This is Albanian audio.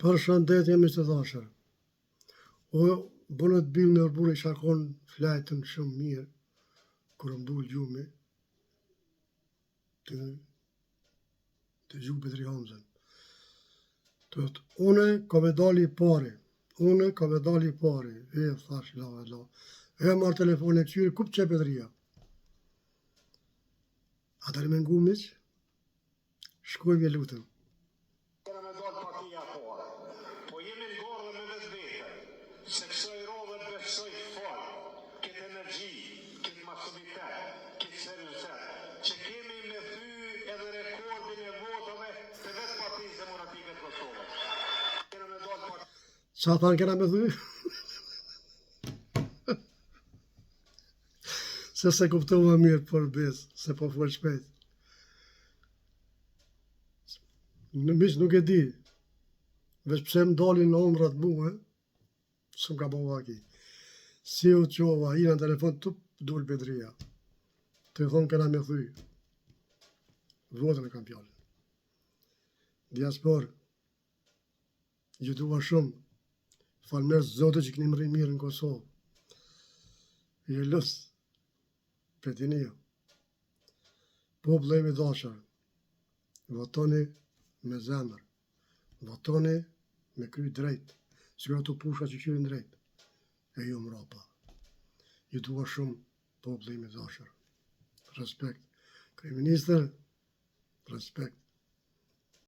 Përshëndetje miq të dashur. O bënë të bimë në burë isha kon flajtën shumë mirë kur më dul gjumi të dëgju Bedri Hamzën. Thot, une kam me dali i pari, une kam me dali i pari, e thash la e la. E marr telefonin e këqyri, ku qe Bedria? A doni me ngu miq? Shkojmë ju lutem. Kena me dalë partia e parë. Po jemi në garë dhe me vetveten. Se kësaj radhe besoj fort, këtë energji, këtë masivitet, këtë seriozitet, që kemi me thy edhe rekordin e votave të vetë Partisë Demokratike të Kosovës. Kena me dalë partia. Qa thanë kena me thy? Se s'e kuptova mirë për besë, se po fol shpejt. Në miq nuk e di, veç pse më dalin në ëndrrat mue, s'më ka bo vaki. Si u çova, hina në telefon, tup, dul Bedria. Tu thonë kena me thy. Votën e kam fjalën. Diasporë, ju dua shumë. Faleminderit Zotit që keni mrri mirë në Kosovë. Ju lus, pe dini ju. Populli im i dashur, votoni me zemër, votoni me kry drejt, sikur ato pushka që kqyrin drejt, e ju mrapa. Ju dua shumë populli im i dashur. Respekt. Kryeministër, respekt.